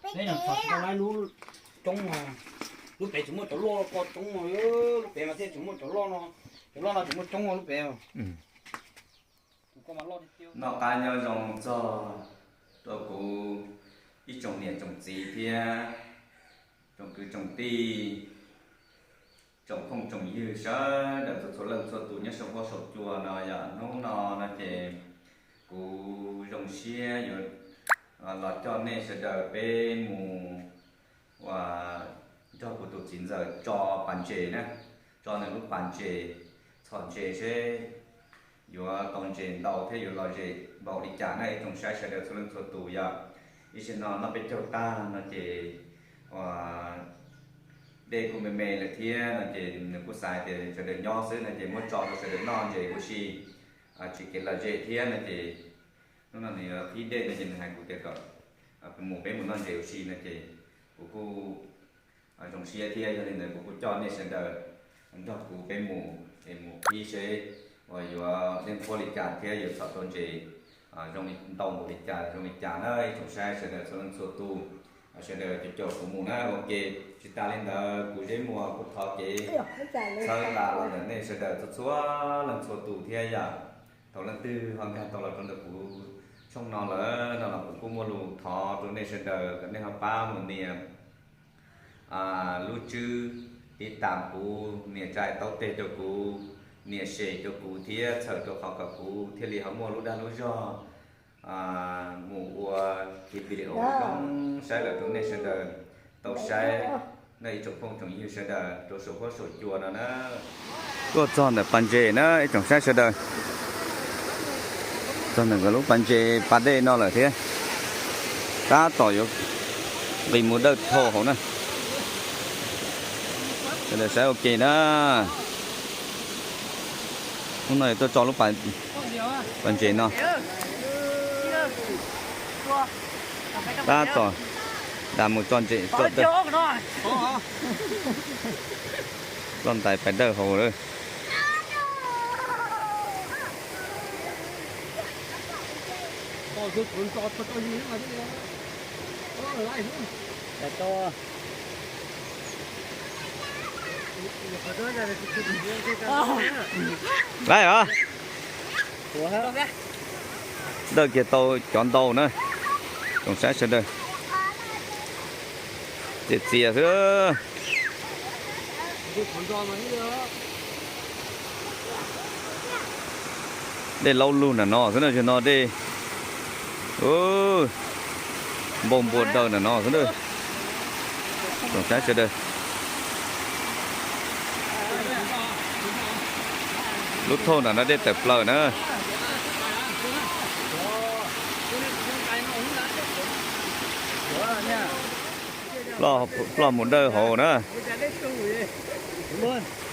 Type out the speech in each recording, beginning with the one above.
Peb no txog tsis tau lub coob no, lub pem tseem muaj cov loj ko coob no, lub pem mas thiaj tseem muaj cov loj no, cov loj no tseem muaj coob no lub pem. Noj qab nyob zoo txog rau kuv ib tsoom niam tsoom txiv thiab tsoom kwv tsoom tij, tsoom phooj tsoom ywg sawv daws txhua txhua leej txhua tus nyob saum huab saum cua no yom. Hnub no no ces kuv zoo siab yuav los coj nej sawv daws peb mus ua nrog kuv tus txiv ntxawm tso pas ntses na, tso nws lub pas ntses, txhom ntses seb yuav tau ntses ntau thiab yuav lom zem npaum li cas na ib tsoom saib sawv daws txhua leej txhua tus yom. Ib zaug no noj peb caug tag no ces ua dej kuj me me lawm thiab no ces nws kuj xav tias sawv daws nyob xwb no ces muab tso rau sawv daws noj ntses ua si, tsis kev lom zem thiab no ces hnub no nws yuav qhib dej no ces nws hais kuv tias kom mus peb mus noj ntses ua si no ces kuv kuj zoo siab thiab yog li ntawd kuv kuj coj nej sawv daws nrog kuv peb mus es mus qhib seb uas yuav yeej qhuav li cas thiab yuav txhom tau ntses zoo li ntau npaum li cas zoo li cas na ib tsoom saib sawv daws txhua leej txhua tus, sawv daws caum caum kuv mus na ua ke. Tsis tas li ntawd kuv Zeb Muas kuj thov kev txhawb nqa los ntawm nej sawv daws txhua txhua leej txhua tus thiab yom. Thaum leej twg ho nkag tau los rau ntawm kuv tshooj no lawm no los kuv kuj muaj lus thov rau nej sawv daws kom nej ho pab mus nias lub tswb tiv tam kuv, nias tsa taub teg rau kuv, nias share rau kuv thiab txhawm rau qhov kom kuv thiaj li ho muaj lub dag lub zog mus ua kiv video zoo saib lawm rau nej sawv daws tau saib na ib tsoom phooj tsoom ywg sawv daws rau saum huab saum cua no na. Tuaj txog ntawm pas ntses na ib tsoom saib sawv daws, txog ntawm nkawd lub pas ntses pas dej no lawm thiab, tab tom yuav nqis mus dawj thau hauv na. Sawv daws saib ua ke na. Hnub no yuav tuaj tso lub pas ntses no. Tab tom nram mus tso ntses, ploj ntais pais dawj hauv lawm. Laiv os. Dawj kiag tau cov ntau na, tsoom saib sawv daws. Txias txias xwb. Dej laub lug nram no xwb na, no dej npau npua daws nram no xwb na. Tsoom saib sawv daws, lub thauj nram no dej tawm plaws na. Ploj mus dawj hauv na.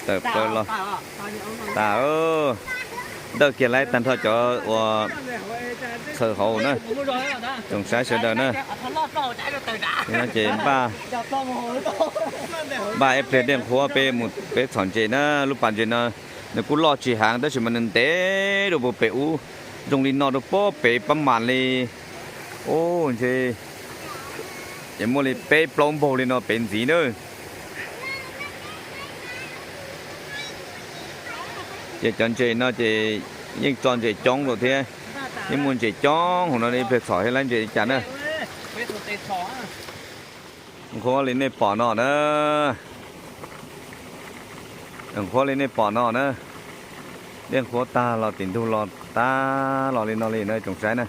Tawm plaws los tas. Dawj kiag laiv tag nrho cov uas txhawm hauv na. Tsoom saib sawv daws na, no ces npaj ib pliag dej nqhuav peb mus peb txhom ntses na. Lub pas ntses no nws kuj loj tsis heev tab sis mas nws ntev dua puag pem ub, zoo li no rau puag pem pab mam li. Ub, ntshe ces muaj li peb plaub npaug li no pem ntxiv na. Ces cov ntses no ces yeej tso ntses coob rau thiab, yeej muaj ntses coob hauv no, ib pliag txhom thiab laiv ntses li cas na. Nqhuav li nej pom no na. Nqhuav li nej pom no na. Dej nqhuav tag los tim ntug los tag los li no li na tsoom saib na.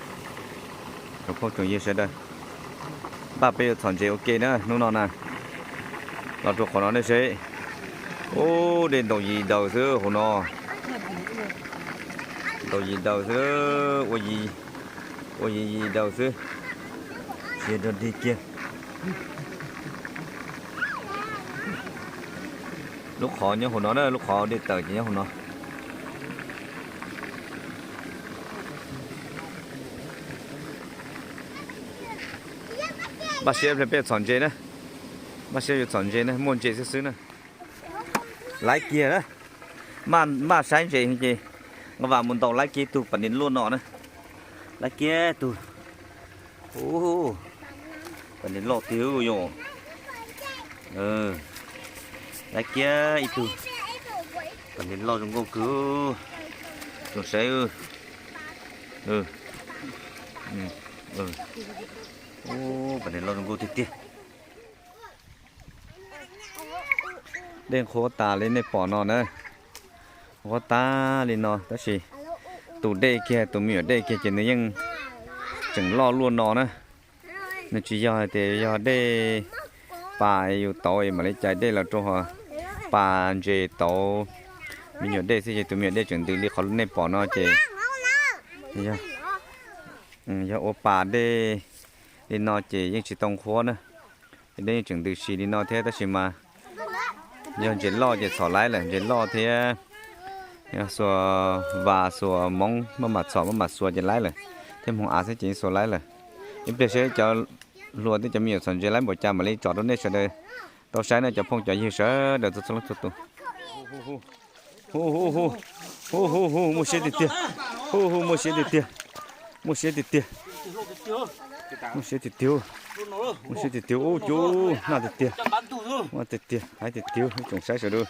Tsoom phooj tsoom ywg sawv daws, npaj peb yuav txhom ntses ua ke na hnub no na. Los rau qhov no nej seb. Ub, dej ntaus yis daws xwb hauv no. Ntaus yis daws xwb, ua yis yis daws xwb. Tsis yog dig kiag. Lub qhov nyob hauv no na, lub qhov dej tawm ces nyob hauv no. Npaj siab peb txhom ntses na. Npaj siab yuav txhom ntses na, muaj ntses xwb xwb na. Laiv kiag na. Maj saib ntses ces nqa vas mus ntaus laiv kiag tug pas nis luaj no na. Laiv kiag tug. Ub, Pam ne loj tiag yom. Laiv kiag ib tug. Pam ne loj zoo nkauj kawg. Tsoom saib. Pam ne loj zoo nkauj tiag tiag. Dej nqhuab tas li nej pom no na. Nqhuab tas li no tab sis tus dej kiag, tus me nyuam dej kiag ces nws yeej tseem loj luaj no na. Nws tsis yog hais tias yog dej pas yus tauv es mam li cais dej los rau hauv pas ntses tauv me nyuam dej xwb ces tus me nyuam dej tseem ntws li qhov nej pom no ces yog ua pas dej li no ces yeej tsis tau nqhuab na. Ces dej yeej tseem ntws si li no thiab tab sis mas yog ntses loj ces txhom laib lawm, ntses loj thiab yog xuas vas xuas moob maj mam txhom maj mam xuas ces laib lawm, thiab hmoov av xwb ces yeej xuas laib lawm. Ib pliag seb cov hluas thiab cov me nyuam txhom ntses laib npaum cas mam li tso rau nej sawv daws tau saib na cov phooj cov ywg sawv daws txhua txhua leej txhua tus. Hu hu hu, hu hu hu, muaj siab tiag tiag. Hu hu, muaj siab tiag tiag. Muaj siab tiag tiag. Muaj siab tiag tiag. Muaj siab tiag tiag, ub cuj naj tiag tiag. Muaj tiag tiag, hais tiag tiag ib tsoom saib sawv daws.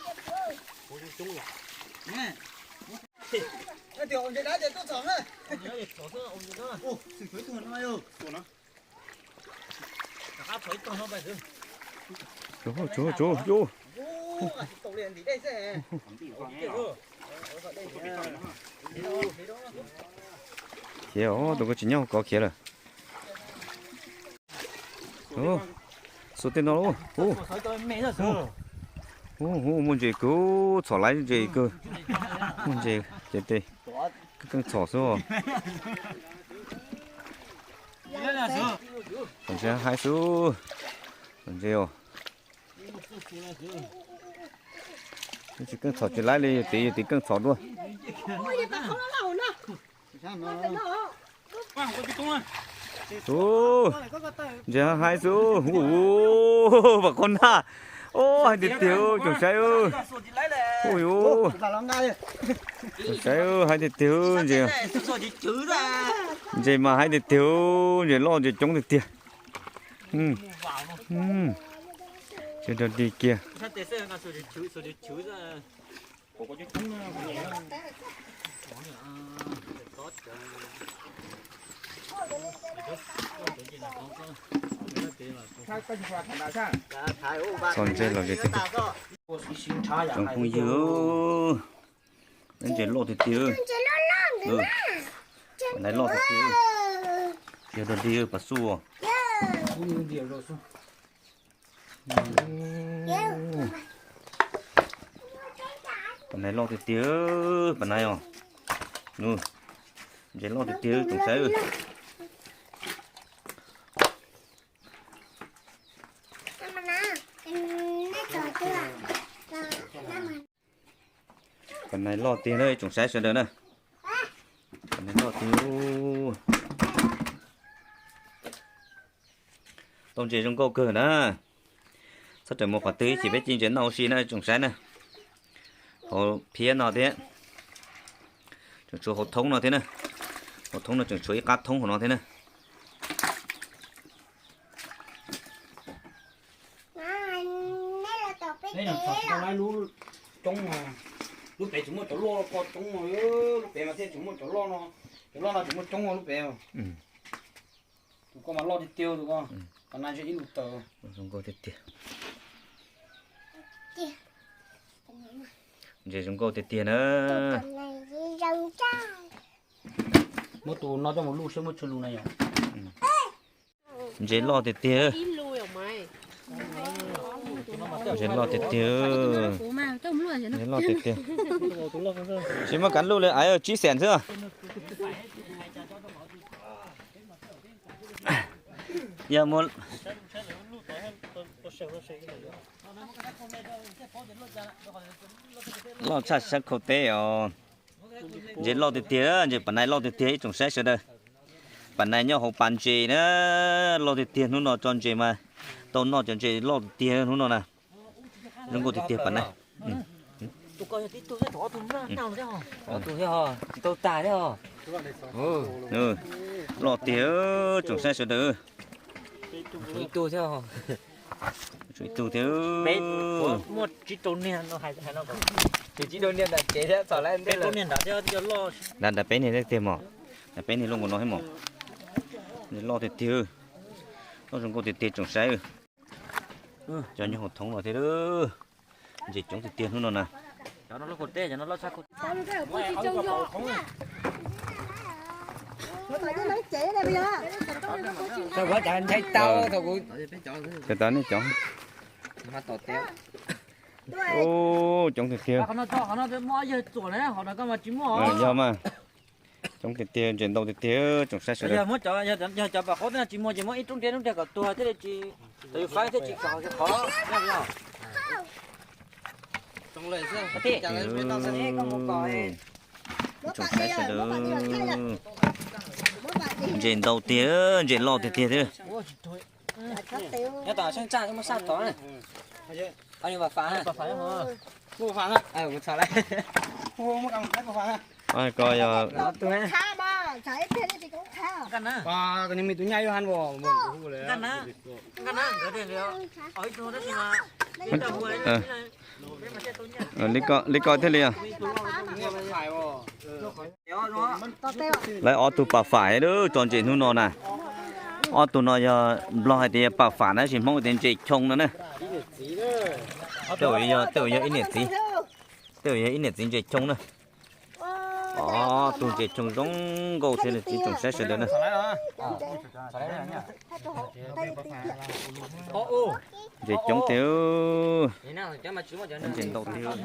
Tsuv, tsuv, tsuv, tsuv. Khiav os, tus ko tsis nyob kov khiav lawm. Xuas tej no lauj. Hu, hu, muaj ntses kawg, txhom laib ntses kawg. Muaj ntses ces tej keej txhom xwb. Txhom ntses haib xwb. Txhom ntses os. Tsis keej txhom tsis laib li, yus tiv yus tiv keej txhom dua. Ntses haib xwb, hu, vam qhov nag. Ub, hais tiag tiag tsoom saib. Hu, tsoom saib hais tiag tiag ntses. Ntses mas hais tiag tiag, ntses loj ntses coob tiag tiag. Tsis rau dig kiag. Txog ntses los ces tsoom phooj ywg, ntses loj tiag tiag. Nais loj tiag tiag. Tsis yog dog dig, pas xuj. Pas nais loj tiag tiag, pas nais os. Ntses loj tiag tiag tsoom saib. Pas nais loj tiag na tsoom saib sawv daws na. Pas nais loj tiag. Tau ntses zoo nkauj kawg na. Txhob rawm mus qhov twg ib chim peb ci ntses noj ua si na tsoom saib na. Hauv phiab no thiab. Tseem tshuav hauv thoob no thiab na. Hauv thoob no tseem tshuav ib qab thoob hauv no thiab na. Lub pem tseem muaj cov loj ko coob, lub pem mas thiaj tseem muaj cov loj no, cov loj no tseem muaj coob lub pem. Tus ko mas loj tiag tiag tus ko, qhov no ntshe ib lub taws. Zoo nkauj tiag tiag. Ntses zoo nkauj tiag tiag na. Muab tus no coj mus luj seb muab tsawg lus na yom. Ntses loj tiag tiag. Ntses loj tiag tiag. Ntses loj tiag tiag. Tsis muaj kav luj li, tsib xees xwb. Yog muaj loj tshaj sab khau teb os. Ntses loj tiag tiag, ntses pas nais loj tiag tiag ib tsoom saib sawv daws. Pas nais nyob hauv pas ntses na, loj tiag tiag hnub no tso ntses mas tau noj cov ntses loj tiag tiag hnub no na. Zoo nkauj tiag tiag pas nais. Loj tiag tsoom saib sawv daws. Tshuav ib tug thiab. Tshuav ib tug thiab. Muaj tsib rau niag no hais, hais no kom, tsib rau niag nram tsev thiab, txom lawm nte lawm. Nram, nram peb niag thiab tiag mog. Nram peb niag loj npaum no thiab mog. Loj tiag tiag. Loj zoo nkauj tiag tiag tsoom saib. Cov nyob hauv thoob los thiab. Ntses coob tiag tiag hnub no na. Cov tau nej cov. Ub, coob tiag tiag. Yog mas, coob tiag tiag, ntses ntau tiag tiag tsoom saib sawv daws. Yog cov pam qaub tsis muag ces muab ib roob ntiab roob ntiag kom tuag thiaj li tsis, tau yus faib thiaj tsis kom qhov. Tsoom saib sawv daws. Ntses ntau tiag, ntses loj tiag tiag thiab. Ko yog, li ko thiaj li. Lawv ob tug pam fam lawm tso ntses hnub no na. Ob tug no yog Nplog hais tias yog pam fam na, tab sis Hmoob tias ntses choo no na. Tej zaum yog, tej zaum yog ib niam txiv, tej zaum yog ib niam txiv ntses choo na. Ob tug ntses choo zoo nkauj thiab tsoom saib sawv daws na. Ntses coob tiag. Ntses ntau tiag.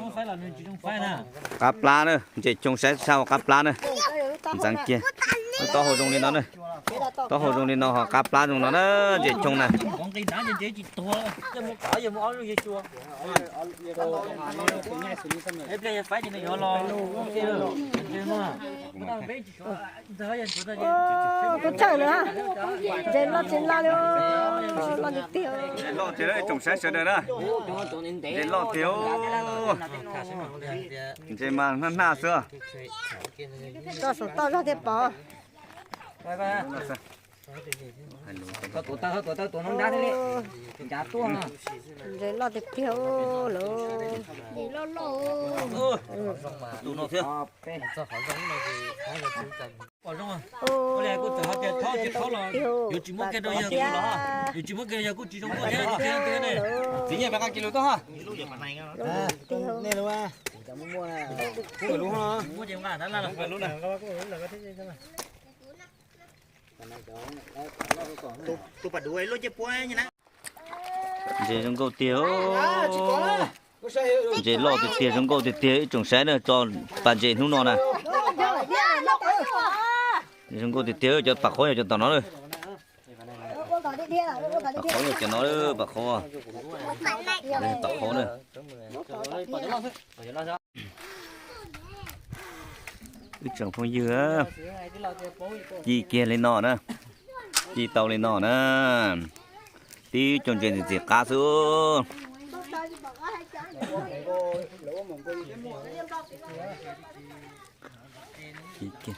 Qab plab na, ntses choo saib sab hauv qab plab na. Ntxeev kiag. Taub hau zoo li no na. Taub hau zoo li no ho qab plab zoo no na, ntses choo na. Kuv tshawj lawm, ntses loj tsis loj li, loj tiag tiag. Ntses loj tiag tsoom saib sawv daws na. Ntses loj tiag. Ntses mas hnab hnab xwb. Tso saum toj zog thiaj pom. Ntses loj tiag tiag lawm. Txiv nyiam peb qa kis lus tuaj ha. Nej lub, kuv lub no. Ntses zoo nkauj tiag. Ntses loj tiag tiag, zoo nkauj tiag tiag ib tsoom saib na, tso pas ntses hnub no na. Zoo nkauj tiag tiag, cov pas qhaub yog cov tom no na. Pas qhaub yog cov no, pas qhaub. Pas qhaub na. Wb tsoom phooj ywg, ci kiag li no na, ci tau li no na, tib co ntses ntxim ntxim qab xwb. Ci kiag.